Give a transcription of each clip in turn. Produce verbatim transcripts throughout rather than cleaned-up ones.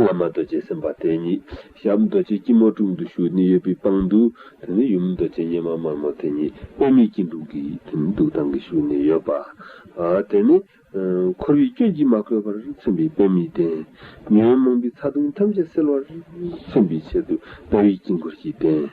བླ་མ་རྡོ་རྗེ་སེམས་དཔའ་དེ་ཉིད་ཞབས་རྡོ་རྗེ་སྐྱིལ་མོ་ཀྲུང་དུ་བཞུགས་ནས་ཡོད་པའི་པང་དུ། དེ་ནས་ཡུམ་རྡོ་རྗེ་སྙེ་མ་དམར་མོ་དེ་ཉིད་པད་མའི་སྐྱིལ་ཀྲུང་གི། དེ་ནས་འདུག་སྟངས་ཀྱིས་བཞུགས་ནས་ཡོད་པ། ཨ། དེ་ནས། ཨ། འཁོར་བའི་སྐྱོན་གྱིས་མ་གོས་པར་མཚོན་པའི་པད་མའི་གདན། ཉོན་མོངས་པའི་ཚ་གདུང་ཐམས་ཅད་སེལ་བར་མཚོན་པའི་ཆེད་དུ་ཟླ་བའི་དཀྱིལ་འཁོར་གྱི་གདན།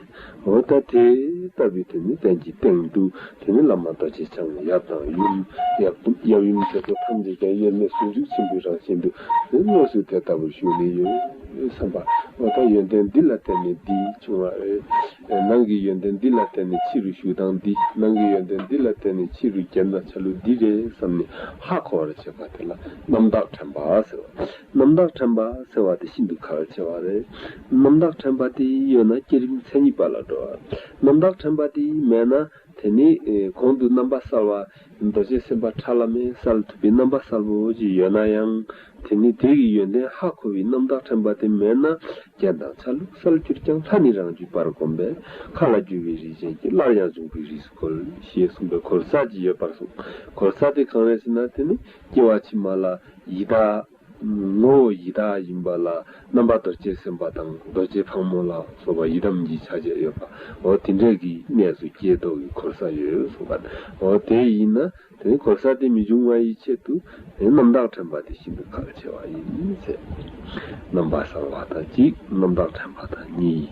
འོ་ད་དེ་ལྟ་བུའི་དེ་ནི་གདན་གྱི་སྟེང་དུ། དེ་ནི་བླ་མ་རྡོ་རྗེ་འཆང་ཡབ་དང་ཡུམ། ཡབ། ཡབ་ཡུམ་དེ་ཚོ་ཐམས་ཅད་ཀྱང་དབྱེར་མེད་ཟུང་འཇུག་ཆེན་པོའི་རང་བཞིན་དུ། དེ་དངོས་སུ་དེ་ལྟ་བུར་བཞུགས་ནས་ཡོད་བསམ་པ། འོ་ད་ཡོན་ཏན་འདི་ལ་བརྟེན་ནས་འདི་བྱུང་བ་རེད། ནང་གི་ཡོན་ཏན་འདི་ལ་བརྟེན་ནས་ཕྱི་རུ་བཞུགས་སྟངས་འདི། ནང་གི་ཡོན་ཏན་འདི་ལ་བརྟེན་ནས་ཕྱི་རུ་རྒྱན་དང་ཆ་ལུགས་འདི་རེད་བསམ་ནས་ཧ་གོ་བར་བྱེད་པ་དེ་ལ་རྣམ་དག་དྲན་པ་ཟེར་བ། རྣམ་དག་དྲན་པ་ཟེར་བ་དེ་ཤིན་ཏུ་གལ་ཆེ་བ་རེད། རྣམ་དག་དྲན་པ་དེ་ཡོད་ན་བསྐྱེད་རིམ་མཚན་ཉིད་པ་ལ་འགྲོ་བ། རྣམ་དག་དྲན་པ་དེ་མེད་ན། དེ་ནི། ཨེ། གོང་དུ་རྣམ་པ་གསལ་བ། རྡོ་རྗེ་སེམས་དཔའ་ཁྲ་ལམ་མེ་གསལ་ཐུབ་པའི་རྣམ་པ་གསལ་པོ་ཅིག་ཡོད་ན་ཡང་། དེ་ནི་དེ་གི་ཡོན་ཏན་ཧ་གོ་བའི་རྣམ་དག་དྲན་པ་དེ་མེད་ན། རྒྱན་དང་ཆ་ལུགས་གསལ་གྱུར་ཀྱང་། ལྷ་ནི་རང་རྒྱུད་པར་བསྒོམས་པས། མཁའ་ལ་རྒྱུ་བའི་རིགས་ཅན་གྱི། སླར་ཡང་འབྱུང་པོའི་རིགས་སུ་འཁོར། ཞེས་གསུངས་པའི་གོལ་ས་ཅིག་ཡོད་པར་གསུངས། གོལ་ས་དེ་གང་རེད་ཟེར་ན། དེ་ནི་སྐྱེ་བ་ཕྱི་མ་ལ་ཡི་དྭགས། ངོ་བོ་ཡི་དྭགས་ཡིན་པ་ལ་རྣམ་པ་རྡོ་རྗེ་སེམས་དཔའ་དང་རྡོ་རྗེ་ཕག་མོ་ལ་སོགས་པ་ཡི་དམ་གྱི་ཆ་བྱད་ཡོད་པ། འོ་དེ་འདྲ་གི་གནས་སུ་སྐྱེ་མདོག་གི་གོལ་ས་ཡོད་གསུངས་པ། འོ་དེ་ཡིན་ན་དེ་གོལ་ས་དེ་མི་འབྱུང་བ་ཡི་ཆེད་དུ་རྣམ་དག་དྲན་པ་དེ་ཤིན་ཏུ་གལ་ཆེ་བ་ཡིན་ཟེར། རྣམ་པ་གསལ་བ་དང་གཅིག་རྣམ་དག་དྲན་པ་དང་གཉིས།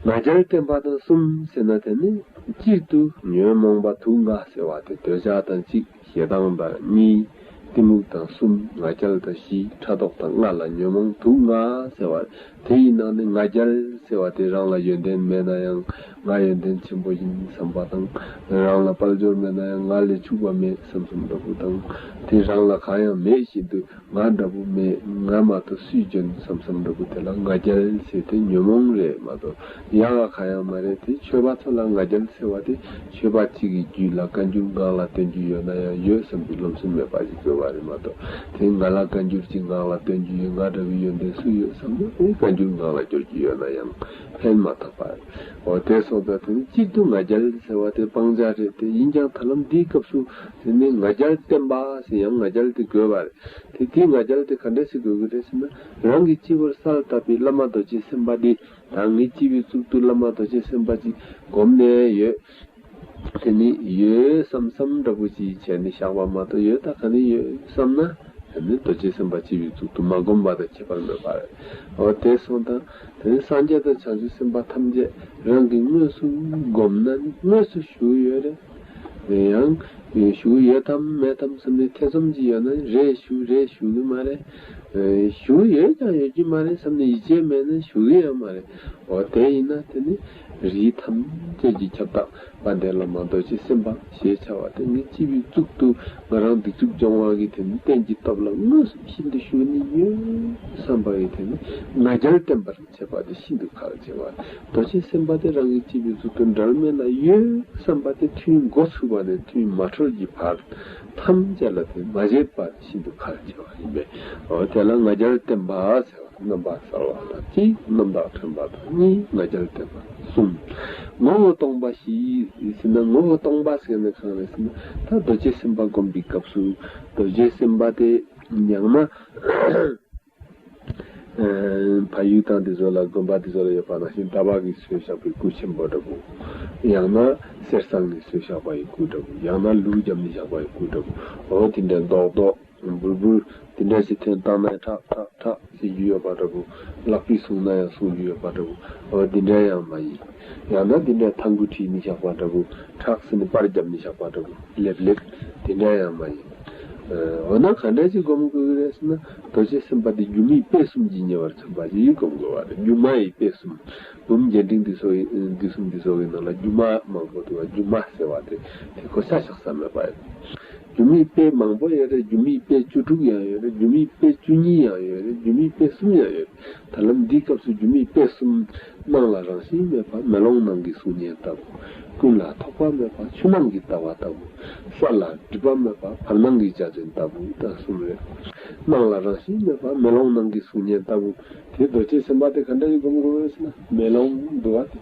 ང་རྒྱལ་བརྟན་པ་དང་གསུམ་ཟེར་ན། དེ་ནི་གཅིག་ཏུ་ཉོན་མོངས་པ་དུག་ལྔ་ཟེར་བ་དེ་འདོད་ཆགས་དང་གཅིག་ཞེ་སྡང་དང་གཉིས། གཏི་མུག་དང་གསུམ། ང་རྒྱལ་དང་བཞི། ཕྲག་དོག་དང་ལྔ་ལ་ཉོན་མོངས་དུག་ལྔ་ཟེར་བ། དེ་ཡི་ནང་ནས་ང་རྒྱལ་ཟེར་བ་དེ་རང་ལ་ཡོན་ཏན་མེད་ན་ཡང་ང་ཡོན་ཏན་ཆེན་པོ་ཡིན་བསམ་པ་དང་། རང་ལ་དཔལ་འབྱོར་མེད་ན་ཡང་ང་ལས་ཕྱུག་པ་མེད་བསམ་བསམ་འདྲ་པོ་དང་། དེ་རང་ལ་གང་ཡང་མེད་བཞིན་དུ་ང་འདྲ་པོ་མེད། ང་མ་གཏོགས་སུས་འཇོན་བསམ་བསམ་འདྲ་པོ་དེ་ལ་ང་རྒྱལ་ཟེར་དེ་ཉོན་མོངས་རེད་མ་གཏོགས་ཡག་ག་གང་ཡང་མ་རེད། དེ་ཆོས་པ་ཚོ་ལ་ང་རྒྱལ་ཟེར་བ་དེ། ཆོས་པ་གཅིག་གི་རྒྱུད་ལ་བཀའ་འགྱུར་ངག་ལ་བསྟན་རྒྱུ་ཡོད་ན་ཡང་ཡོད་བསམ་གྱི་རློམ་སེམས་མེད་པ་ཞིག་དགོས་པ་རེད་མ་གཏོགས། དེ་ང་ལ་བཀའ་འགྱུར་གཅིག་ངག་ལ་སྟོན་རྒྱུ་ཡོད། ང་འདྲ་བའི་ཡོན་ཏན་སུ་ཡོད་བསམ་ན། དེ་བཀའ་འགྱུར་ངག་ལ་སྐྱོར་རྒྱུ་ཡོད་ན་ཡང་ཕན་མ་ཐོགས་པ་རེད། འོ་དེ་སོང་ཙང་དེ་ནི་གཅིག་ཏུ་ང་རྒྱལ་ཟེར་བ་དེ་སྤང་བྱ་རེད། དེ་ཡིན་ཀྱང་ད་ལམ་འདིའི་སྐབས་སུ་དེ་ནི་ང་རྒྱལ་བརྟན་པ་ཟེར་ཡང་ང་རྒྱལ་དེ་དགོས་པ་རེད། དེ་དེའི་ང་རྒྱལ་དེ་ག་འདྲ་ཞིག་དགོས་ཀྱི་རེད་ཟེར་ན། རང་གི་སྤྱི་བོར་གསལ་བཏབ་པའི་བླ་མ་རྡོ་རྗེ་སེམས་དཔའ་འདི། ད་ངའི་སྤྱི་བོའི་གཙུག་ཏུ་བླ་མ་རྡོ་རྗེ་སེམས་དཔའ་ཅིག་བསྒོམས་ནས་ཡོད། དེ་ནི་ཡོད་བསམ་བསམ་འདྲ་པོ་ཅིག་བྱས་ནས་བཞག་པ་མ་གཏོགས། ཡོད་ད་ག་ནས་ཡོད་བསམ་ན། དེ་ནི་རྡོ་རྗེ་སེམས་དཔའ་སྤྱི་བོའི་གཙུག་ཏུ་མ་བསྒོམས་པ་དང་ཁྱད་པར་མེད་པ་རེད། འོ་དེ་སོང་ཙང་དེ་ནི་སངས་རྒྱས་དང་བྱང་ཆུབ་སེམས་དཔའ་ཐམས་ཅད་རང་གིས་དངོས་སུ་བསྒོམས་ན་ནི་དངོས་སུ་ཞུགས་ཡོད་རེད། ཡང་ཞུགས་ཡོད་དམ་མེད་དམ་བསམ་ནས་ཐེ་ཚོམ་ཅིག་ཡོད་ན། རེད་ཞུགས། རེད་ཞུགས་ཀྱི་མ་རེད། ཞུགས་ཡོད་ཀྱང་ཡོད་ཀྱི་མ་རེད་བསམ་ནས་ཡིད་ཆེས་མེད་ན་ཞུགས་ཀྱི་ཡང་མ་རེད། འོ་དེ་ཡིན་ན་དེ་ནི་རིགས་ཐམས་ཅད་ཀྱི་ཁྱབ་བདག་དཔལ་ལྡན་བླ་མ་རྡོ་རྗེ་སེམས་དཔའ་ཞེས་བྱ་བ་དེ་ངའི་སྤྱི་བོའི་གཙུག་ཏུ་ང་རང་སྡིག་སྒྲིབ་སྦྱོང་བ་གི་དེ་ནི་རྟེན་གྱི་སྟོབས་ལ་མངོན་སུམ་ཤིན་ཏུ་ཞུགས་ནས་ཡོད་བསམ་པ་ཡི་དེ་ནི་ང་རྒྱལ་བརྟན་པར་བྱེད་པ་དེ་ཤིན་ཏུ་གལ་ཆེ་བ། རྡོ་རྗེ་སེམས་དཔའ་དེ་རང་གི་སྤྱི་བོའི་གཙུག་ཏུ་འབྲལ་མེད་ལ་ཡོད་བསམ་པ་དེ་ཐུན་འགོ་ཚུགས་པ་ནས་ཐུན་མ་གྲོལ་གྱི་བར་ཐམས་ཅད་ལ་དེ་མ་བརྗེད་པ་དེ་ཤིན་ཏུ་གལ་ཆེ་བ་ཡིན་པས། འོ་དེ་ལ་ང་རྒྱལ་བརྟན་པ་ཟེར་བ་རྣམ་པ་གསལ་བ་དང་གཅིག་རྣམ་དག་དྲན་པ་དང་གཉིས་ང་རྒྱལ་བརྟན་པ་གསུམ། ངོ་བོ་སྟོང་པ་ཞེས་ཟེར་ན། ངོ་བོ་སྟོང་པ་ཟེར་ན་གང་རེད་ཟེར་ན། ད་རྡོ་རྗེ་སེམས་དཔའ་བསྒོམ་པའི་སྐབས་སུ་རྡོ་རྗེ་སེམས་དཔའ་དེ་ཡང་ན། ཨ། ཕ་ཡུལ་དང་དེ་ཚོ་ལ། དགོན་པ་དེ་ཚོ་ལ་ཡོད་པ་ནང་བཞིན་ཟླ་བ་གིས་བཟོས་བཞག་པའི་སྐུ་ཆེན་པོ་འདྲ་པོ། ཡང་ན་གསེར་ཟངས་ནས་བཟོས་བཞག་པ་ཡི་སྐུ་འདྲ་པོ། ཡང་ན་ལུག་བརྒྱབ་ནས་བཞག་པ་ཡི་སྐུ་འདྲ་པོ། འོ་དེ་འདྲའི་རྡོག་རྡོག་འབུར་འབུར་དེ་འདྲ་ཞིག་ཐོན་བཏང་ན། ཁྲག་ཁྲག་ཁྲག་ཟེར་རྒྱུ་ཡོད་པ་འདྲ་པོ། ལག་པས་བཟུང་ན་ཡང་བཟུང་རྒྱུ་ཡོད་པ་འདྲ་པོ། འོ་དེ་འདྲ་ཡང་མ་ཡིན། ཡང་ན་དེ་འདྲའི་ཐང་གུ་བྲིས་ནས་བཞག་པ་འདྲ་པོ། ཁྲག་ཟེར་ནས་པར་བརྒྱབ་ནས་བཞག་པ་འདྲ་པོ། ལེབ་ལེབ་དེ་འདྲ་ཡང་མ་ཡིན། འོ་ན་ག་འདྲ་ཞིག་སྒོམ་དགོས་ཀྱི་རེད་ཟེར་ན། རྡོ་རྗེ་སེམས་དཔའ་དེ་སྒྱུ་མའི་དཔེ་གསུམ་གྱིས་ཉེ་བར་མཚོན་པ་ཞིག་སྒོམ་དགོས་པ་རེད། སྒྱུ་མ་ཡི་དཔེ་གསུམ། འབུམ་རྒྱས་འབྲིང་འདི་ཚོ་ཡི། འདི་གསུམ་འདི་ཚོ་གི་ནང་ལ་སྒྱུ་མ་མང་པོ་འདུག་པ། སྒྱུ་མ་ཟེར་བ་དེ་དེ་ཁོ་ཤ་ཤག་ས་མེད་པ་ཡོད། སྒྱུ་མའི་དཔེ་མང་པོ་ཡོད་རེད། སྒྱུ་མའི་དཔེ་བཅུ་དྲུག་ཡང་ཡོད་རེད། སྒྱུ་མའི་དཔེ་བཅུ་གཉིས་ཡང་ཡོད་རེད། སྒྱུ་མའི་དཔེ་གསུམ་ཡང་ཡོད་རེད། ད་ལམ་འདིའི་སྐབས་སུ་སྒྱུ་མའི་དཔེ་གསུམ། སྣང་ལ་རང་བཞིན་མེད་པ་མེ་ལོང་ནང་གི་གཟུགས་བརྙན་ལྟ་བུ། ཀུན་ལ་ཐོགས་པ་མེད་པ་ཆུ་ནང་གི་ཟླ་བ་ལྟ་བུ། ས་ལ་སྒྲིབ་པ་མེད་པ་བར་སྣང་གི་འཇའ་ཚོན་ལྟ་བུ་དང་གསུམ་རེད། སྣང་ལ་རང་བཞིན་མེད་པ་མེ་ལོང་ནང་གི་གཟུགས་བརྙན་ལྟ་བུ། དེ་རྡོ་རྗེ་སེམས་དཔའ་དེ་ག་འདྲ་ཞིག་སྒོམ་དགོས་ཟེར་ན། མེ་ལོང་འདུག་པ་དེ།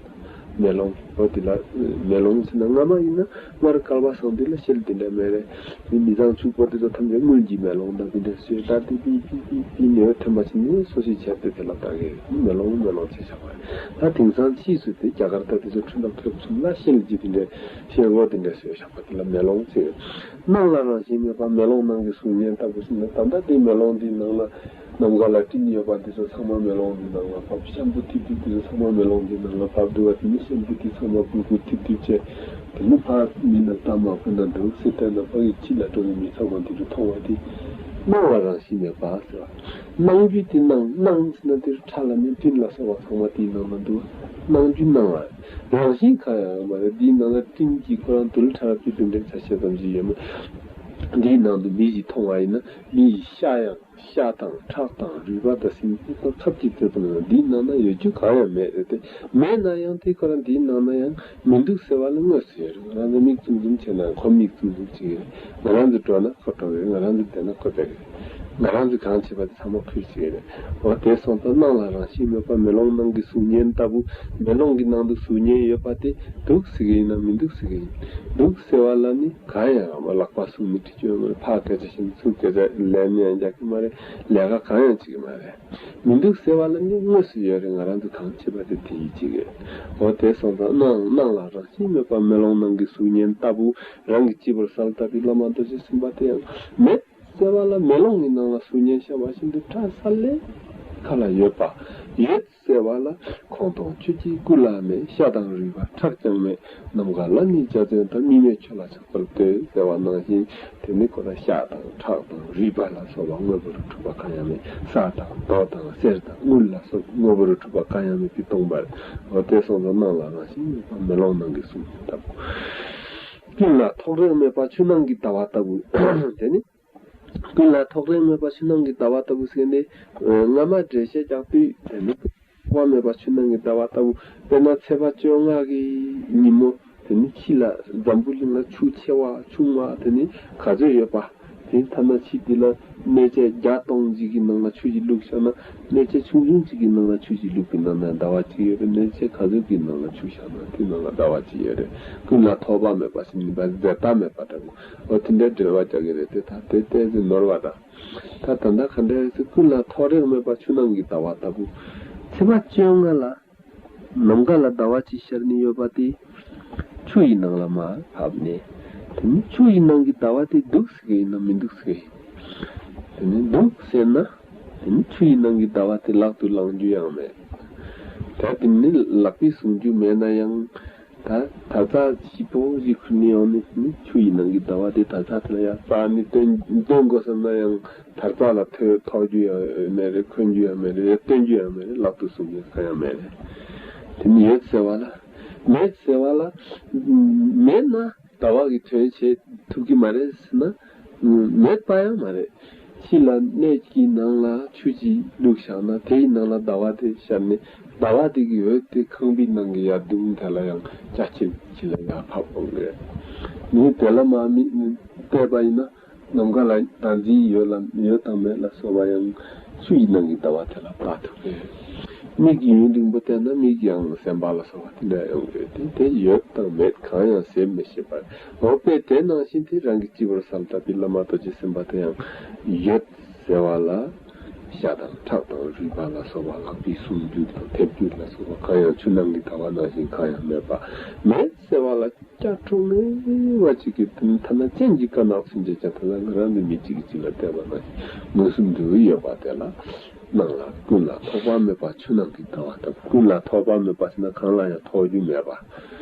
མེ་ལོང་། འོ་དེ་ལ་མེ་ལོང་ཟེར་ན། སྔ་མ་ཡིན་ན་སྔར་བསྐལ་པ་བཟང་དུས་ལ་ཤེལ་དེ་འདྲ་མེད་རེད། དེ་མི་ཚང་ཕྱུག་པོ་དེ་ཚོ་ཐམས་ཅད་དངུལ་གྱི་མེ་ལོང་དང་དེ་འདྲ་བཟོས། ད་དེ་པི་པི་པི་པི་ནས་འཐེན་པ་ཕྱིན་ནས་སོ་སོའི་ཆས་དེ་དེ་ལ་བཏགས་ཀྱི་མེ་ལོང་མེ་ལོང་བྱས་བཞག་པ་རེད། ད་དེང་སང་ཕྱིས་སུ་དེ་རྒྱ་གར་ད་དེ་ཚོ་ཁྲིམས་ལ་ཐོབ་ཚུལ་ལ་ཤེལ་གྱི་དེ་འདྲ་ཤེལ་སྒོ་དེ་འདྲ་བཟོས་བཞག་པ་དེ་ལ་མེ་ལོང་ཟེར། སྣང་ལ་རང་བཞིན་མེད་པ་མེ་ལོང་ནང་གི་གཟུགས་བརྙན་ལྟ་བུ་ཟེར་ན། ད་ལྟ་དེ་མེ་ལོང་འདིའི་ནང་ལ་ནམ་མཁའ་ལ་སྤྲིན་ཡོད་པ་འདི་ཚོ་ཚང་མ་མེ་ལོང་འདིའི་ནང་ལ་བབས། ཤམ་བུ་ཐིབས་ཐིབས་འདི་ཚོ་ཚང་མ་མེ་ལོང་འདིའི་ནང་ལ་བབས་འདུག་པ། དེ་ནི་ཤམ་བུ་འདི་ཚང་མ་སྤུ་སྤུ་ཐིབས་ཐིབས་བྱས། དེ་ནི་ཕར་མི་ལ་ལྟ་མ་ཕོད་ན་འདུག་སེ་བལྟས་ན་ཕ་གི་ཕྱི་ལ་འགྲོ་བའི་མི་ཚང་མ་འདི་ཚོ་མཐོང་བ་དེ་སྣང་ལ་རང་བཞིན་མེད་པ་ཟེར་བ། སྣང་རྒྱུ་དེ་སྣང་སྣང་ཟེར་ན་དེ་ཁྲ་ལ་ནི་སྤྲིན་ལ་སོགས་པ་ཚང་མ་དེའི་ནང་ལ་འདུག་སྣང་རྒྱུ་སྣང་བ་རང་བཞིན་གང་ཡང་ཡོད་མ་རེད། དེའི་ནང་ལ་སྤྲིན་གྱིས་ཁོ་རང་རྡུལ་ཕྲ་རབ་ཀྱི་དེ་འདྲའི་ཆ་ཤས་ཙམ་ཞིག་ཡོད་མོད། འདིའི་ནང་དུ་མི་ཞིག་མཐོང་བ་ཡིན་ན་མི་ཡི་ཤ་ཡང་། ཤ་དང་ཁྲག་དང་རུས་པ་དང་སྲིན་པོ་དང་ཁབ་ཀྱི་ཚད་དུ་མེད་པ། འདིའི་ནང་ན་ཡོད་རྒྱུ་གང་ཡང་མེད་རེད་དེ། མེད་ན་ཡང་དེ་ཁོ་རང་འདིའི་ནང་ན་ཡང་མི་འདུག་ཟེར་བ་ལ་དངོས་སུ་ཡོད་རེད། ང་རང་ཚོ་མིག་བཙུམ་བཙུམ་བྱས་ན་ཁོ་མིག་བཙུམ་བཙུམ་བྱེད་ཀྱི་རེད། ང་རང་ཚོ་འགྲོ་ན་ཁོ་འགྲོ་གི་རེད། ང་རང་ཚོ་བསྡད་ན་ཁོ་བསྡད་ཀྱི་རེད། ང་རང་ཚོས་གང་བྱེད་པ་དེ་ཚང་མ་ཁོས་བྱེད་ཀྱི་རེད། འོ་དེ་སོང་ཙང་སྣང་ལ་རང་བཞིན་མེད་པ་མེ་ལོང་ནང་གི་གཟུགས་བརྙན་ལྟ་བུ། མེ་ལོང་གི་ནང་དུ་གཟུགས་བརྙན་ཡོད་པ་དེ་འདུག་ཟེར་གྱི་ཡིན་ན་མི་འདུག་ཟེར་གྱི་ཡིན། འདུག་ཟེར་བ་ལ་ནི་གང་ཡང་ཡང་མ། ལག་པ་བཟུང་ནས་ཁྲིད་རྒྱུ་ཡོད་མ་རེད། ཕར་སྐད་ཆ་བཤད་ནས་ཚུར་སྐད་ཆ་ལན་ཡང་རྒྱག་གི་མ་རེད། ལས་ཀ་གང་ཡང་བྱེད་ཀྱི་མ་རེད། མི་འདུག་ཟེར་བ་ལ་ནི་དངོས་སུ་ཡོད་རེད། ང་རང་ཚོ་གང་བྱེད་པ་དེ་དེ་ཡིས་བྱེད་ཀྱི་རེད། འོ་དེ་སོང་ཙང་སྣང་སྣང་ལ་རང་བཞིན་མེད་པ་མེ་ལོང་ནང་གི་གཟུགས་བརྙན་ལྟ་བུ། རང་གི་སྤྱི་བོར་གསལ་བཏབ་པའི་བླ་མ་རྡོ་རྗེ་སེམས་དཔའ་དེ་ཡང་མེད་ཟེར་བ་ལ། མེ་ལོང་གི་ནང་ལ་གཟུགས་བརྙན་ཤར་བ་བཞིན་དུ་ཁྲ་གསལ་ལེ་ཁ་ལ་ཡོད་པ། ཡོད་ཟེར་བ་ལ་ཁོང་སྟོང་ཆོས་ཀྱི་སྐུ་ལ་མེད། ཤ་དང་རུས་པ་ཁྲག་ཀྱང་མེད། ནམ་མཁའ་ལ་ནི་འཇའ་ཚོན་དང་། མི་མེད་ཁྱོད་ལ་ཆགས་པར་འདོད་ཟེར་བ་ནང་བཞིན། དེ་ནི་ཁོ་རང་ཤ་དང་ཁྲག་དང་རུས་པ་ལ་སོགས་པ་དངོས་པོ་རུ་གྲུབ་པ་གང་ཡང་མེད། ས་དང་རྡོ་དང་གསེར་དང་དངུལ་ལ་སོགས་པ་དངོས་པོ་རུ་གྲུབ་པ་གང་ཡང་མེད་པའི་སྟོང་པར། འོ་དེ་སོང་ཙང་སྣང་ལ་རང་བཞིན་མེད་པ་མེ་ལོང་ནང་གི་གཟུགས་བརྙན་ལྟ་བུ། ཀུན་ལ་ཐོགས་རེག་མེད་པ་ཆུ་ནང་གི་ཟླ་བ་ལྟ་བུ། དེ་ནི། ཀུན་ལ་ཐོགས་རེག་མེད་པ་ཆུ་ནང་གི་ཟླ་བ་ལྟ་བུ་ཟེར་ནས། སྔ་མ་འགྲེལ་བཤད་རྒྱག་དུས་དེ་ནི་ཐོགས་པ་མེད་པ་ཆུ་ནང་གི་ཟླ་བ་ལྟ་བུ། དཔེར་ན་ཚེས་པ་བཅོ་ལྔ་གི་ཉིན་མོ་དེ་ནི་ཕྱི་ལ་འཛམ་བུ་གླིང་ལ་ཆུ་ཆེ་བ་ཆུང་བ་དེ་ནི་ག་ཚོད་ཡོད་པ། དེ་ཐ་ན་ཕྱི་དེ་ལ་སྣོད་ཆས་བརྒྱ་སྟོང་གཅིག་གི་ནང་ལ་ཆུ་ཞིག་བླུགས་བཞག་ན། སྣོད་ཆས་ཆུང་ཆུང་གཅིག་གི་ནང་ལ་ཆུ་ཞིག་བླུགས་པའི་ནང་ན་ཟླ་བ་གཅིག་ཡོད་རེད། སྣོད་ཆས་ག་ཚོད་ཀྱི་ནང་ལ་ཆུ་བཞག་ན་དེ་ནང་ལ་ཟླ་བ་གཅིག་ཡོད་རེད། ཀུན་ལ་ཐོགས་པ་མེད་པ་ཟེར་ནི་འཛད་མཐའ་མེད་པ་འདྲ་པོ། འོ་དེ་འདྲའི་འགྲེལ་བ་རྒྱག་གི་རེད་དེ། ད་དེ་ཏོག་ཙམ་ནོར་བ་འདྲ། ད་ད་ལྟ་ག་འདྲ་རེད་ཟེར། ཀུན་ལ་ཐོགས་རེག་མེད་པ་ཆུ་ནང་གི་ཟླ་བ་ལྟ་བུ། ཚེས་པ་བཅོ་ལྔ་ལ་ནམ་མཁའ་ལ་ཟླ་བ་གཅིག་ཤར་ནས་ཡོད་པ་དེ་ཆུ་ཡི་ནང་ལ་མར་བབས་ནས། དེ་ནི་ཆུ་ཡི་ནང་གི་ཟླ་བ་དེ་འདུག་ཟེར་གྱི་ཡིན་ན་མི་འདུག་ཟེར་གྱི་ཡིན། དེ་ནི་འདུག་ཟེར་ན། དེ་ནི་ཆུ་ཡི་ནང་གི་ཟླ་བ་དེ་ལག་ཏུ་བླང་རྒྱུ་ཡང་མེད། ད་དེ་ནི་ལག་པས་བཟུང་རྒྱུ་མེད་ན་ཡང་། ད་དར་ཚགས་སྐྱིད་པོ་ཞིག་ཁུར་ནས་ཡོང་ནས་ནི་ཆུ་ཡི་ནང་གི་ཟླ་བ་དེ་དར་ཚགས་དེ་ལ་ཡར་སྤར་ནས་སྟོན་སྟོན་དགོས་བསམ་ན་ཡང་དར་ཚགས་ལ་ཐོ་ཐོགས་རྒྱུ་ཡང་མེད་རེད། འཁོན་རྒྱུ་ཡང་མེད་རེད། སྟོན་རྒྱུ་ཡང་མེད་རེད། ལག་ཏུ་བཟུང་རྒྱུ་གང་ཡང་མེད་རེད། དེ་ནི་ཡོད་ཟེར་བ་ལ། མེད་ཟེར་བ་ལ། མེད་ན་ཟླ་བ་གི་དོན་བྱེད་ཐུབ་ཀྱི་མ་རེད་ཟེར་ན། མེད་པ་ཡང་མ་རེད། ཕྱི་ལ་སྣོད་ཀྱི་ནང་ལ་ཆུ་ཅིག་བླུགས་བཞག་ན་དེའི་ནང་ལ་ཟླ་བ་དེ་ཤར་ནས་ཟླ་བ་དེ་གི་འོད་དེ་ཁང་པའི་ནང་གི་ཡར་གདུང་དེ་ལ་ཡང་རྒྱ་ཆེན་ཕྱི་ལ་ཡར་ཕབ་འོང་གི་རེད། མི་དེ་ལ་མ་མི་བལྟས་པ་ཡིན་ན་ནམ་མཁའ་ལ་བདག་འཛིན་ཡོད་ལ་ཡོད་དང་མེད་ལ་སོགས་པ་ཡང་ཆུ་ཡི་ནང་གི་ཟླ་བ་དེ་ལ་བལྟ་ཐུབ་རེད། མིག་གིས་ཡུན་རིང་པོ་བལྟས་ན་མིག་ཡང་སེམས་པ་ལ་སོགས་པ་དེ་འདྲ་ཡོང་གི་རེད་དེ། དེ་ཡོད་དང་མེད་གང་ཡང་ཟེར་མི་ཤེས་པར། འོ་དཔེ་དེ་ནང་བཞིན་དེ་རང་གི་སྤྱི་བོར་གསལ་བཏབ་པའི་བླ་མ་རྡོ་རྗེ་སེམས་དཔའ་དེ་ཡང་ཡོད་ཟེར་བ་ལ། ཤ་དང་ཁྲག་དང་རུས་པ་ལ་སོགས་པ་ལག་པས་བཟུང་རྒྱུ་དང་ཐེབས་རྒྱུ་ལ་སོགས་པ་གང་ཡང་ཆུ་ནང་གི་ཟླ་བ་ནང་བཞིན་གང་ཡང་མེད་པ། མེད་ཟེར་བ་ལ་སྐྱ་ཁྲོ་ངེས་པ་ཅིག་གིས་དེ་ནི་ཐ་ན་སྤྱན་གྱི་དཀར་ནག་ཚུན་ཆད་ཀྱང་ཐ་ན་ང་རང་ནི་མི་གཅིག་གིས་གཅིག་ལ་བལྟས་པ་ནང་བཞིན་མངོན་སུམ་དུ་ཡོད་པ་དེ་ལ། སྣང་ལ་ཀུན་ལ་ཐོགས་པ་མེད་པ་ཆུ་ནང་གི་ཟླ་བ་ལྟ་བུ། ཀུན་ལ་ཐོགས་པ་མེད་པ་ཟེར་ན་གང་ལ་ཡང་ཐོགས་རྒྱུ་མེད་པ།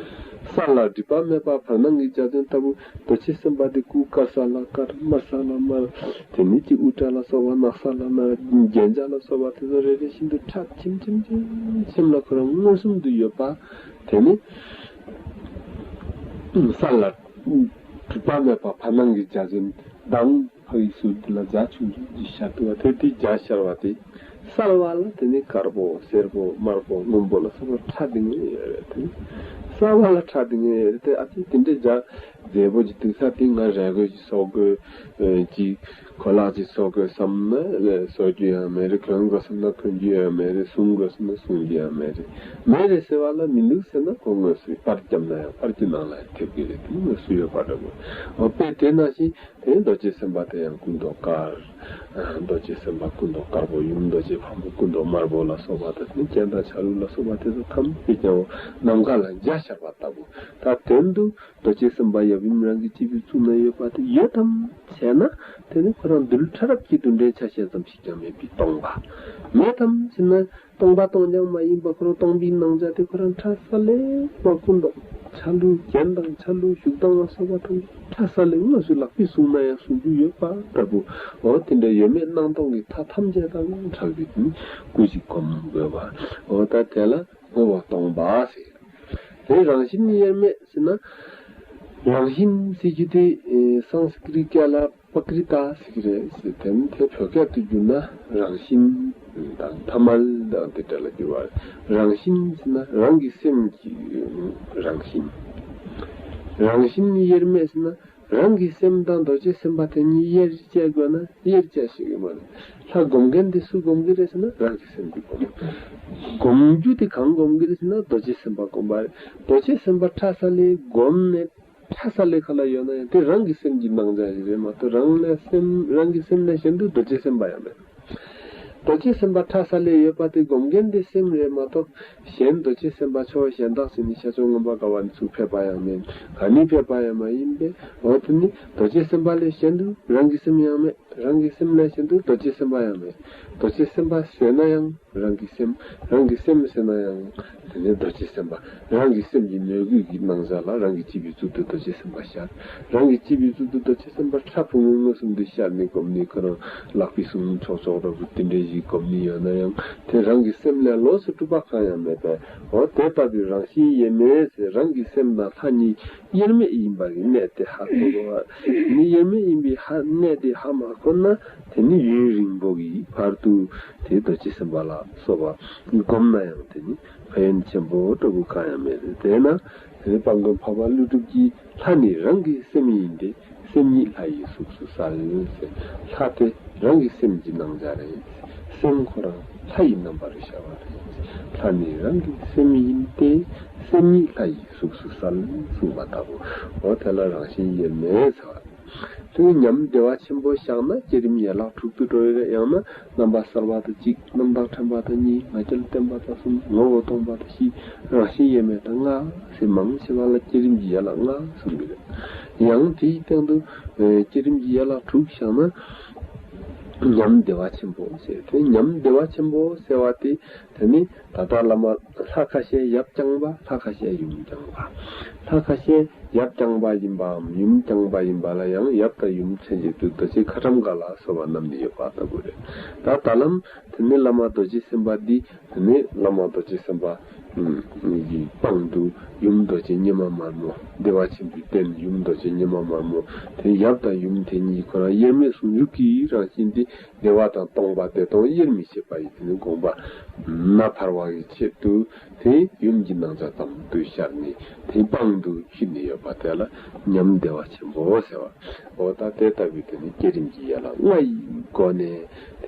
ས་ལ་སྒྲིབ་པ་མེད་པ་བར་སྣང་གི་འཇའ་ཚོན་ལྟ་བུ། རྡོ་རྗེ་སེམས་དཔའ་དེ་སྐུ་དཀར་ས་ལ་དཀར། དམར་ས་ལ་དམར། དེ་ནི་གཅིག་དབུ་སྐྲ་ལ་སོགས་པ་ནག་ས་ལ་ནག་རྒྱན་ཆ་ལ་སོགས་པ་དེ་ཚོ་རེ་རེ་བཞིན་དུ་ཁྲ་ཆེམ་ཆེམ་ཆེམ་ཆེམ་ལ་ཁོ་རང་མངོན་སུམ་དུ་ཡོད་པ། དེ་ནི་ས་ལ་སྒྲིབ་པ་མེད་པ་བར་སྣང་གི་འཇའ་ཚོན་མདངས་ཕ་གི་ཟུར་དེ་ལ་འཇའ་ཆུང་ཆུང་ཅིག་ཤར་འདུག་པ། དེ་དེ་འཇའ་ཤར་བ་དེ་གསལ་བ་ལ་དེ་ནི་དཀར་པོ་སེར་པོ་དམར་པོ་སྔོན་པོ་ལ་སོགས་པ་ཁྲ་དེ་ངེས་ཡོད་རེད་དེ། གསལ་བ་ལ་ཁྲ་དེ་ངེས་ཡོད་རེད་དེ། ཨ་ཙི་དེ་འདྲའི་འཇའ། མཛེས་པོ་ཅིག་འདུག་ས་དེ་ང་རས་གོས་ཅིག་གསོག་དགོས། ཅིག་གོས་ལག་ཅིག་གསོག་དགོས་བསམ་ན་གསོག་རྒྱུ་ཡང་མེད་རེད། གོན་དགོས་བསམ་ན་གོན་རྒྱུ་ཡང་མེད་རེད། སྲུང་དགོས་བསམ་ན་སྲུང་རྒྱུ་ཡང་མེད་རེད། མེད་རེད་ཟེར་བ་ལ་མི་འདུག་ཟེར་ན་ཁོ་དངོས་སུ་པར་བརྒྱབ་ན་ཡང་པར་གྱི་ནང་ལ་ཐེབས་ཀྱི་རེད། དེ་དངོས་སུ་ཡོད་པ་འདྲ་པོ། འོ་དཔེ་དེ་ནང་བཞིན་དེ་རྡོ་རྗེ་སེམས་དཔའ་དེ་ཡང་སྐུ་མདོག་དཀར། རྡོ་རྗེ་སེམས་དཔའ་སྐུ་མདོག་དཀར་པོ། ཡུམ་རྡོ་རྗེ་ཕག་མོ་སྐུ་མདོག་དམར་པོ་ལ་སོགས་པ་དང་ནི་རྒྱན་དང་ཆ་ལུགས་ལ་སོགས་པ་དེ་ཚོ་ཐམས་ཅད་ཀྱང་ནམ་མཁའ་ལ་འཇའ་ཤར་བ་ལྟ་བུ། ད་དོན་དུ་རྡོ་རྗེ་སེམས་དཔའ་ཡབ་ཡུམ་རང་གི་སྤྱི་བོའི་གཙུག་ན་ཡོད་པ་དེ་ཡོད་དམ་ཞེ་ན། དེ་ནི་ཁོ་རང་རྡུལ་ཕྲ་རབ་ཀྱི་རྡུལ་ཕྲན་ཆ་ཤས་ཙམ་ཞིག་ཀྱང་མེད་པའི་སྟོང་པ། མེད་དམ་ཞེ་ན། སྟོང་པ་སྟོང་རྐྱང་མ་ཡིན་པ་ཁོ་རང་སྟོང་པའི་སྣང་ཆ་དེ་ཁོ་རང་ཁྲ་ས་ལེ་མ་སྐུ་མདོག་ཆ་ལུགས་རྒྱན་དང་ཆ་ལུགས་བཞུགས་སྟངས་ལ་སོགས་པ་ཐམས་ཅད་ཁྲ་ས་ལེ་དངོས་སུ་ལག་པས་བཟུང་ན་ཡང་བཟུང་རྒྱུ་ཡོད་པ་ལྟ་བུ། འོ་དེ་འདྲ་ཡོད་མེད་སྣང་སྟོང་གི་མཐའ་ཐམས་ཅད་དང་ཡང་བྲལ་བའི་དོན་སྐུ་ཞིག་སྒོམ་དགོས་པ། འོ་ད་དེ་ལ་སྔོ་བ་སྟོང་པ་ཟེར། དེ་རང་བཞིན་དབྱེར་མེད་ཟེར་ན། རང་བཞིན་ཟེར་རྒྱུ་དེ་སཾ་སྐྲྀཏ་སྐད་ལ་པྲ་ཀྲི་ཏ་ཟེར་གྱི་རེད་ཟེར། དེ་ནི་དེ་བོད་སྐད་དུ་བསྒྱུར་ན་རང་བཞིན་དང་ཐ་མལ་དང་དེ་འདྲ་ལ་འགྱུར་བ་རེད། རང་བཞིན་ཟེར་ན་རང་གི་སེམས་ཀྱི་རང་བཞིན། རང་བཞིན་དབྱེར་མེད་ཟེར་ན་རང་གི་སེམས་དང་རྡོ་རྗེ་སེམས་དཔའ་དེ་གཉིས་དབྱེར་བཅད་དགོས་ན་དབྱེར་བཅད་ཤེས་ཀྱི་མ་རེད། ལྷ་སྒོམ་མཁན་དེ་སུ་སྒོམ་གྱི་རེད་ཟེར་ན་རང་གི་སེམས་ཀྱིས་སྒོམ། སྒོམ་རྒྱུ་དེ་གང་སྒོམ་གྱི་རེད་ཟེར་ན་རྡོ་རྗེ་སེམས་དཔའ་སྒོམ་པ་རེད། རྡོ་རྗེ་སེམས་དཔའ་ཁྲ་ས་ལེ་བསྒོམས་ནས། ཁྲ་ས་ལེ་ག་ལ་ཡོད་ན་ཡང་དེ་རང་གི་སེམས་ཀྱི་སྣང་ཆ་ཞིག་རེད་མ་གཏོགས་རང་ལས་སེམས་རང་གི་སེམས་ལས་གཞན་དུ་རྡོ་རྗེ་སེམས་དཔའ་ཡང་མེད། རྡོ་རྗེ་སེམས་དཔའ་ཁྲ་ས་ལེ་ཡོད་པ་དེ་སྒོམ་མཁན་དེ་སེམས་རེད་མ་གཏོགས་གཞན་རྡོ་རྗེ་སེམས་དཔའ་ཕྱོགས་གཞན་དག་ཟེར་ནས་ཤར་ཕྱོགས་མངོན་པར་དགའ་བ་ནས་ཚུར་ཕེབས་པ་ཡང་མིན། ག་ནས་ཕེབས་པ་ཡང་མ་ཡིན་པས། འོ་དེ་ནི་རྡོ་རྗེ་སེམས་དཔའ་ལས་གཞན་དུ་རང་གི་སེམས་ཡང་མེད། རང་གི་སེམས་ལས་གཞན་དུ་རྡོ་རྗེ་སེམས་དཔའ་ཡང་མེད། རྡོ་རྗེ་སེམས་དཔའ་ཟེར་ན་ཡང་། རང་གི་སེམས། རང་གི་སེམས་ཟེར་ན་ཡང་། དེ་ནི་རྡོ་རྗེ་སེམས་དཔའ། རང་གི་སེམས་ཀྱི་མོས་གུས་ཀྱི་སྣང་ཆ་ལ་རང་གི་སྤྱི་བོའི་གཙུག་ཏུ་རྡོ་རྗེ་སེམས་དཔའ་ཤར། རང་གི་སྤྱི་བོའི་གཙུག་ཏུ་རྡོ་རྗེ་སེམས་དཔའ་ཁྲ་བུ་མོ་མངོན་སུམ་དུ་ཤར་ནས་སྒོམ་ནས་ཁོ་རང་ལག་པས་བཟུང་ཆོག་ཆོག་འདྲ་པོ་དེ་འདྲ་ཞིག་སྒོམ་ནས་ཡོད་ན་ཡང་དེ་རང་གི་སེམས་ལས་ལོགས་སུ་གྲུབ་པ་གང་ཡང་མེད་པས། འོ་དེ་ལྟ་བུའི་རང་བཞིན་དབྱེར་མེད་ཟེར་རང་གི་སེམས་དང་ལྷ་གཉིས་དབྱེར་མེད་ཡིན་པ་གི་གནད་དེ་ཧ་གོ་དགོས་པ། དེ་ནི་དབྱེར་མེད་ཡིན་པའི་ཧ་གནད་དེ་ཧ་མ་གོ་ན། དེ་ནི་ཡུན་རིང་པོ་གི་བར་དུ་དེ་རྡོ་རྗེ་སེམས་དཔའ་ལ་སོགས་པ་སྒོམ་ན་ཡང་དེ་ནི་ཕན་ཡོན་ཆེན་པོ་འདྲ་པོ་གང་ཡང་མེད་རེད། དེས་ན་དེ་ནི་དཔལ་མགོན་འཕགས་པ་ཀླུ་སྒྲུབ་ཀྱིས་ལྷ་ནི་རང་གི་སེམས་ཡིན་ཏེ། སེམས་ཉིད་ལྷ་ཡི་གཟུགས་སུ་གསལ་ཟེར། ལྷ་དེ་རང་གི་སེམས་ཀྱི་སྣང་ཆ་རེད། སེམས་ཁོ་རང་ལྷ་ཡི་རྣམ་པར་ཤར་བ་རེད། ལྷ་ནི་རང་གི་སེམས་ཡིན་ཏེ། སེམས་ཉིད་ལྷ་ཡི་གཟུགས་སུ་གསལ་གསུངས་པ་ལྟ་བུ། འོ་དེ་ལ་རང་བཞིན་དབྱེར་མེད་ཟེར་བ། དེ་ཉམས་བདེ་བ་ཆེན་པོ་བཞག་ན་བསྐྱེད་རིམ་ཡན་ལག་དྲུག་ཏུ་འགྲོ་ཡི་རེད། ཡང་ན་རྣམ་པ་གསལ་བ་དང་གཅིག་རྣམ་དག་ཕྲེང་བ་དང་གཉིས། ང་རྒྱལ་བརྟན་པ་དང་གསུམ། ངོ་བོ་སྟོང་པ་དང་བཞི། རང་བཞིན་དབྱེར་མེད་དང་ལྔ་ཟེར་མང་ཆེ་བ་ལ་བསྐྱེད་རིམ་གྱི་ཡན་ལག་ལྔ་གསུང་གི་རེད། ཡང་དེའི་སྟེང་དུ་ཨེ་བསྐྱེད་རིམ་གྱི་ཡན་ལག་དྲུག་བཞག་ན་ཉམས་བདེ་བ་ཆེན་པོ་ཟེར་ཏེ། ཉམས་བདེ་བ་ཆེན་པོ་ཟེར་བ་དེ་དེ་ནི་ད་ལྟ་བླ་མ་ལྷ་ཁ་ཤས་ཡབ་རྐྱང་པ། ལྷ་ཁ་ཤས་ཡུམ་རྐྱང་པ། ལྷ་ཁ་ཤས་ཡབ་རྐྱང་པ་ཡིན་པའམ་ཡུམ་རྐྱང་པ་ཡིན་པ་ལ་ཡང་ཡབ་དང་ཡུམ་མཚན་བརྗོད་དུ་རྡོ་རྗེ་ཁ་ཊྭཱཾ་ག་ལ་སོགས་པ་རྣམས་ནི་ཡོད་པ་ལྟ་བུ་རེད། ད་ད་ལམ་དེ་ནི་བླ་མ་རྡོ་རྗེ་སེམས་དཔའ་འདི་དེ་ནི་བླ་མ་རྡོ་རྗེ་སེམས་དཔའ་ཡི་དཔང་དུ་ཡུམ་རྡོ་རྗེ་སྙེ་མ་དམར་མོ། བདེ་བ་ཆེན་པོའི་རྟེན་ཡུམ་རྡོ་རྗེ་སྙེ་མ་དམར་མོ། དེ་ཡབ་དང་ཡུམ་དེ་གཉིས་ཁོ་རང་དབྱེར་མེད་ཟུང་འཇུག་གི་རང་བཞིན་དེ་བདེ་བ་དང་སྟོང་པ་བདེ་སྟོང་དབྱེར་མི་ཕྱེད་པ་ཡི་དེ་ནི་དགོངས་པ་ནཱ་འཕར་བ་གི་ཆེད་དུ་དེ་ཡུམ་གྱི་སྣང་ཆ་ཙམ་དུ་ཤར་ནས་དེ་དཔང་དུ་ཁྱེར་ནས་ཡོད་པ་དེ་ལ་ཉམས་བདེ་བ་ཆེན་པོ་ཟེར་བ། འོ་ད་དེ་ལྟ་བུའི་དེ་ནི་བསྐྱེད་རིམ་གྱི་ཡན་ལག་ལྔ་ཡི་སྒོ་ནས་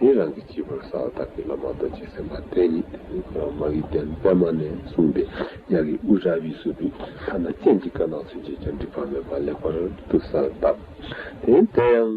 དེ་རང་གི་སྤྱི་བོར་གསལ་བཏབ་པའི་བླ་མ་རྡོ་རྗེ་སེམས་དཔའ་དེ་ཉིད་དེ་ནི་ཁོ་རང་མ་གི་རྟེན་པདྨ་ནས་གསུངས་པའི་ཉ་གི་དབུ་རལ་པའི་ཟུར་དུ་ཐ་ན་སྤྱན་གྱི་དཀར་ནག་ཚུན་ཆད་ཀྱང་འགྲིབ་པ་མེད་པར་ལེགས་པར་དུ་གསལ་བཏབ། དེ་དེ་ཡང་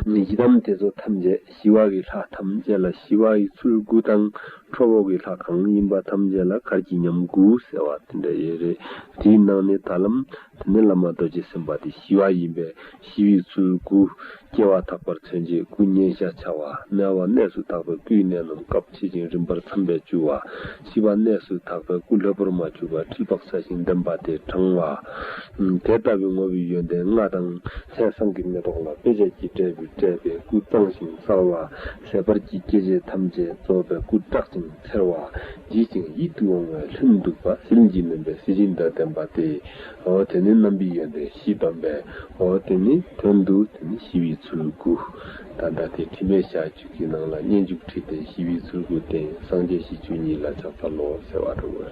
ཡི་དམ་དེ་ཚོ་ཐམས་ཅད་ཞི་བ་གི་ལྷ་ཐམས་ཅད་ལ་ཞི་བ་ཡི་ཚུལ་དགུ་དང་ཁྲོ་བོ་གི་ལྷ་གང་ཡིན་པ་ཐམས་ཅད་ལ་གར་གྱི་ཉམས་དགུ་ཟེར་བ་དེ་འདྲ་ཡོད་རེད། དེའི་ནང་ནས་ད་ལམ་དེ་ནི་བླ་མ་རྡོ་རྗེ་སེམས་དཔའ་དེ་ཞི་བ་ཡིན་པས་ཞི་བའི་ཚུལ་དགུ། སྐྱེ་བ་ཐག་པར་མཚོན་བྱེད་སྐུ་མཉེན་ཞག་འཆའ་བ། སྨེ་བ་གནས་སུ་དག་པའི་སྐུའི་གནས་རྣམས་སྐབས་ཕྱེད་ཅིང་རིམ་པར་འཚམ་པས་བཅུ་བ། ཕྱི་པ་གནས་སུ་དག་པའི་སྐུ་ལྷོད་པོར་མ་བཅུག་པར་ཁྲིལ་པགས་འཆའ་ཞིང་ལྡེམ་པ་དེ་བགྲང་བ། དེ་ལྟ་བུའི་བསྔོ་བའི་ཡོན་ཏན་ལྔ་དང་། མཚན་བསང་གི་མེ་ཏོག་ལ་དཔེ་བྱད་ཀྱི་འབྲས་བུས་སྤྲས་པའི་སྐུ་གཙང་ཞིང་གསལ་བ། ཟད་པར་གྱི་སྐྱེ་མཆེད་ཐམས་ཅད་རྫོགས་པའི་སྐུ་བཀྲག་ཅིང་འཚེར་བ། བརྗིད་ཅིང་ཡིད་དུ་འོང་བའི་ལྷུན་སྡུག་པ། ཟིལ་གྱིས་གནོན་པའི་གཟི་བྱིན་དང་ལྡན་པ་སྟེ། འོ་དེ་ནི། རྣམ་པའི་ཡོན་ཏན་བཞི་བསྡོམས་པས། འོ་དེ་ནི་དོན་དུ་དེ་ནི་ཞི་བའི་ཚུལ་དགུ། ད་ལྟ་དེ་དྲི་མེད་ཞག་བཅུ་གི་ནང་ལ་སྙན་འཇུག་ཁྲིད་དེ་ཞི་བའི་ཚུལ་དགུ་བསྟན། སངས་རྒྱས་ཞི་བཅུ་གཉིས་ལ་ཕྱག་འཚལ་ལོ་ཟེར་བ་རུ།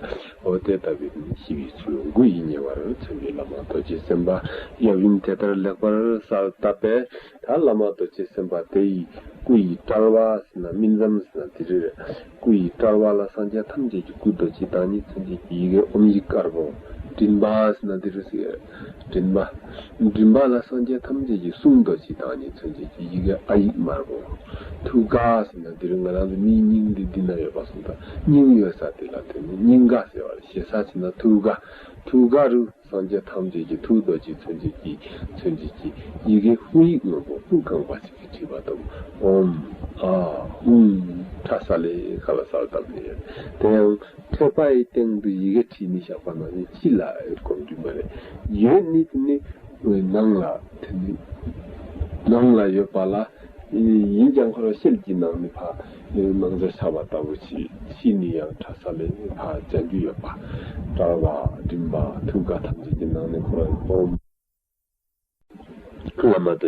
འོ་དེ་ལྟ་བུའི་ནི་ཞི་བའི་ཚུལ་དགུ་ཡི་ཉེ་བར་མཚོན་པའི་བླ་མ་རྡོ་རྗེ་སེམས་དཔའ་ཡབ་ཡུམ་དེ་ལྟར་ལེགས་པར་གསལ་བཏབ་པས། ད་བླ་མ་རྡོ་རྗེ་སེམས་དཔའ་དེ་ཡི་སྐུ་ཡི་དཔྲལ་བ་ཟེར་ན་སྨིན་མཚམས་ཟེར་ན་དེ་རེད། སྐུ་ཡི་དཔྲལ་བ་ལ་སངས་རྒྱས་ཐམས་ཅད་ཀྱི་སྐུ་རྡོ་རྗེ་བདག་ཉིད་མཚོན་བྱེད་ཀྱི་ཡི་གེ་ཨོཾ་བཞི་དཀར་པོ། མགྲིན་པ་ཟེར་ན་དེ་རུ་ཟེར། མགྲིན་པ། མགྲིན་པ་ལ་སངས་རྒྱས་ཐམས་ཅད་ཀྱི་གསུང་རྡོ་རྗེ་བདག་ཉིད་མཚོན་བྱེད་ཀྱི་ཡི་གེ་ཨ་ཡིག་དམར་པོ། ཐུགས་ཀ་ཟེར་ན་དེ་རུ་ང་རང་ཚོ་མིའི་སྙིང་འདི་འདི་ན་ཡོད་པ་སོང་ཙང་སྙིང་ཡོད་ས་དེ་ལ་དེ་ནི་སྙིང་ག་ཟེར་བ་རེད། ཞེ་ས་ཟེར་ན་ཐུགས་ཀ། ཐུགས་ཀ་རུ། སངས་རྒྱས་ཐམས་ཅད་ཀྱི་ཐུགས་རྡོ་རྗེ་མཚོན་བྱེད་ཀྱི་མཚོན་བྱེད་ཀྱི་ཡི་གེ་ཧཱུྃ་ཡིག་སྔོན་པོ་སྤུ་གང་བ་ཞིག་གིས་བྲིས་པ་དང་། ཨོཾ། ཨཱཿཧཱུྃ་ཕྲ་ས་ལེ་ཁ་ལ་གསལ་བཏབ་ནས། དེ་ཡང་མཁྲེགས་པ་ཡི་སྟེང་དུ་ཡི་གེ་བྲིས་ནས་བཞག་པ་ན་ནི་ཕྱི་ལ་ཡོད་དགོས་རྒྱུ་མ་རེད། ཡོད་ནི་དེ་ནི་ནང་ལ་དེ་ནི་ནང་ལ་ཡོད་པ་ལ། ཡིན་ཀྱང་ཁོ་རང་ཤེལ་གྱི་ནང་ནས་ཕར་ནང་ཆ་ཆགས་པ་ལྟ་བུ་ཅིག་ཕྱི་ནས་ཡང་ཕྲ་ས་ལས་ཕར་སྦྱང་རྒྱུ་ཡོད་པ། དཔྲལ་བ་མགྲིན་པ་ཐུགས་ཀ་ཐམས་ཅད་ཀྱི་ནང་ནས་ཁོ་རང་ཨོཾ། བླ་མ་དང་